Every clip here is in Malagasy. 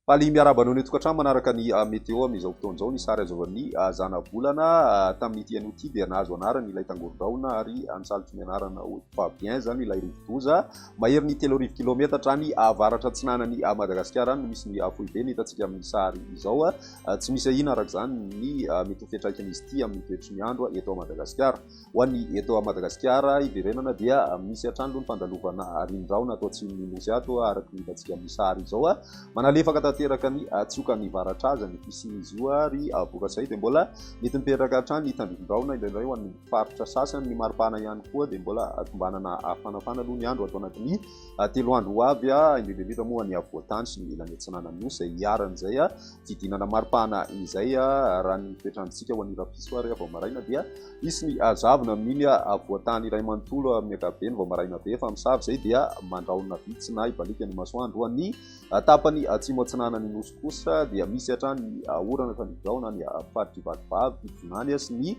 Faly miarahaba anao ny tokantrano manaraka ny météo amin'izao fotoana izao. Ny sary azo avy amin'ny zanabolana tamin'ity anio ity dia nahazo anarana ilay tangoron-drahona ary nisalotra ny anarana hoe Fabien izany ilay rivodoza. Mahery ny 3000 kilometatra any avaratra atsinanan'i Madagasikara any no misy ny foibeny hitantsika amin'ny sary izao. Tsy misy ahiana araka izany ny mety ho fiantraikan'izy ity amin'ny toetry ny andro eto Madagasikara. Ho an'ny eto Madagasikara hiverenana dia misy hatrany aloha ny fandalovana rindrahona ato atsimon'ny Nosy ato araka ny hitantsika amin'ny sary izao. Manalefaka tanteraka ny tsiokan'ny varatra aza ny fisian'izy io ary vokatr'izay dia mbola mety mipetraka hatrany ny tandrifin-drahona indraindray ho an'ny faritra sasany. Ny maripana ihany koa dia mbola tombanana hafanafana aloha ny andro ato anatin'ny 3 andro ho avy, indrindra indrindra moa ny afovoan-tany sy ny ilany atsinanan'ny Nosy izay iharan'izay fidinana maripana izay. Raha ny toetr'androntsika ho an'ny rahampitso ary vao maraina dia Hisy ny hazavona amin'iny afovoan-tany iray manontolo amin'ny ankapobeny vao maraina be fa misava izay dia mandrahona vitsy na hibaliaka ny masoandro. Ho an'ny tapany atsimo atsinanan'ny Nosy kosa dia misy hatrany ny orana tandrifidraona any faritr'i Vatovavy, Fitovinany sy ny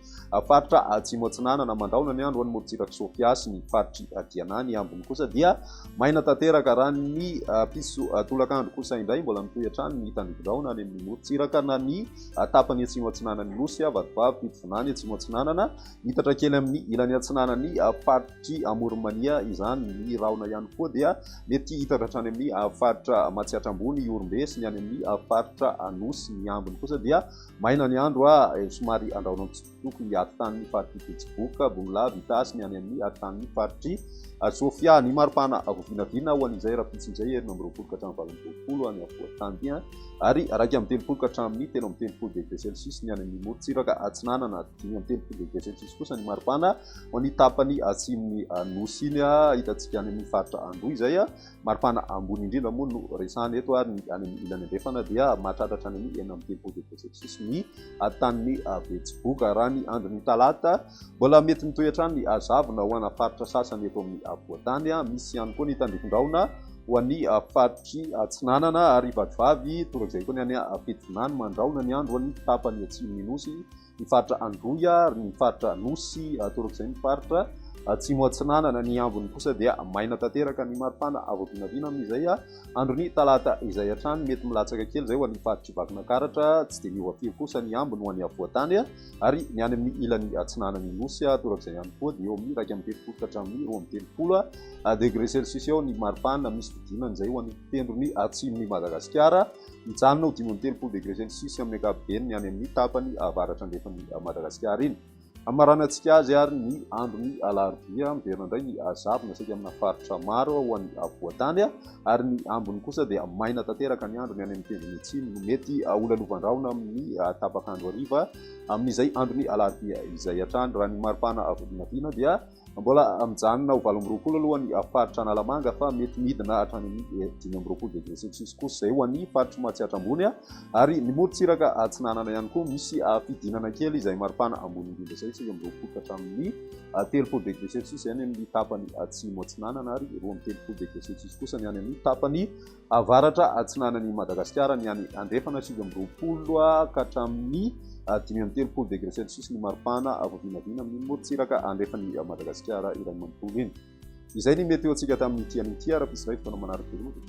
faritra atsimo atsinanana. Mandrahona ny andro ho an'ny morontsirak'i Sofia sy ny faritr'i Diana. Ny ambiny kosa dia maina tanteraka. Raha ny piso tolakandro kosa indray mbola mitohy hatrany ny tandrifidraona any amin'ny morontsiraka na ny tapany atsimo atsinanan'ny Nosy, Vatovavy, Fitovinany, Atsimo Atsinanana, mitatra kely amin'ny ilany atsinanan'ny faritr'i Amoron'i Mania izany. Ny rahona ihany koa dia mety hitatra hatrany amin'ny faritra Matsiatra Ambony, Ihorombe sy ny any amin'ny faritra Anosy. Ny ambiny kosa dia maina ny andro, somary andrahona mitsitokotoko ny atitan'ny faritr'i Betsiboka, Bongolava, Itasy, ny any amin'ny atitan'ny faritr'i Sofia. Ny maripana voavinavina ho an'izay rahampitso izay 26 ka hatramin'ny 28 any afovoan-tany. ary 31 ka hatramin'ny 33 degré celsius ny any amin'ny morontsiraka atsinanana, 35 degré celsius kosa ny maripana ho an'ny tapany atsimon'ny nosy iny, hitantsika any amin'ny faritra Androy izay maripana ambony indrindra moa no resahana eto, ary ny any amin'ny ilany andrefana dia mahatratra hatrany amin'ny 36 degré celsius ny tanin'ny Betsiboka. Raha ny andron'ny talata, mbola mety mitohy hatrany ny hazavona ho ana faritra sasany eto amin'ny afovoan-tany, misy ihany koa ny tandrifin-drahona ho an'ny faritry Atsinanana ary Vatovavy, torak'izay koa ny any Fitovinany, Mandrahona ny andro ho an'ny tapany atsimon'ny Nosy, ny faritra Androy ary ny faritra Anosy, torak'izay ny faritra Atsimo Atsinanana. Ny ambiny kosa dia maina tanteraka ny maripana avo vinavina amin'izay andron'ny talata izay hatrany. Mety milatsaka kely izay ho an'ny faritry Vakinankaratra, tsy dia miova firy kosa ny ambiny ho an'ny afovoan-tany ary ny any amin'ny ilany atsinanan'ny Nosy, torak'izay ihany koa dia eo amin'ny 31 ka hatramin'ny 32 Degré celsius eo ny maripana misy fidinana izay ho an'ny tendrony atsimon'i Madagasikara. Mijanona ho 35 degré celsius amin'ny ankapobeny ny any amin'ny tapany avaratra andrefan'i Madagasikara iny. Hamaranantsika azy ary ny andron'ny alarobia, miverina indray ny zavona saika amina faritra maro ho an'ny afovoan-tany ary ny ambiny kosa dia maina tanteraka ny andro ny any amin'ny tendrony atsimo no mety holalovan-drahona amin'ny tapak'andro hariva amin'izay andron'ny alarobia izay hatrany. Raha ny maripana vinavina dia Mbola mijanona ho 28 aloha ny faritra Analamanga fa mety midina hatrany amin'ny 25 degré celsius kosa izay ho an'ny faritr'i Matsiatra Ambony ary ny morontsiraka atsinanana ihany koa misy fidinana kely izay maripana ambony indrindra izay 29 ka hatramin'ny 30 degré celsius any amin'ny tapany atsimo atsinanana ary 32 degré celsius kosa ny any amin'ny tapany avaratra atsinanan'i Madagasikara, ny any andrefana 29 ka hatramin'ny 35 degré celsius ny maripana voavinavina amin'ny morontsiraka andrefan'i Madagasikara iray manontolo iny. Izay ny météo-ntsika tamin'ity anio ity, ara-pisy iray fotoana manaraka veloma.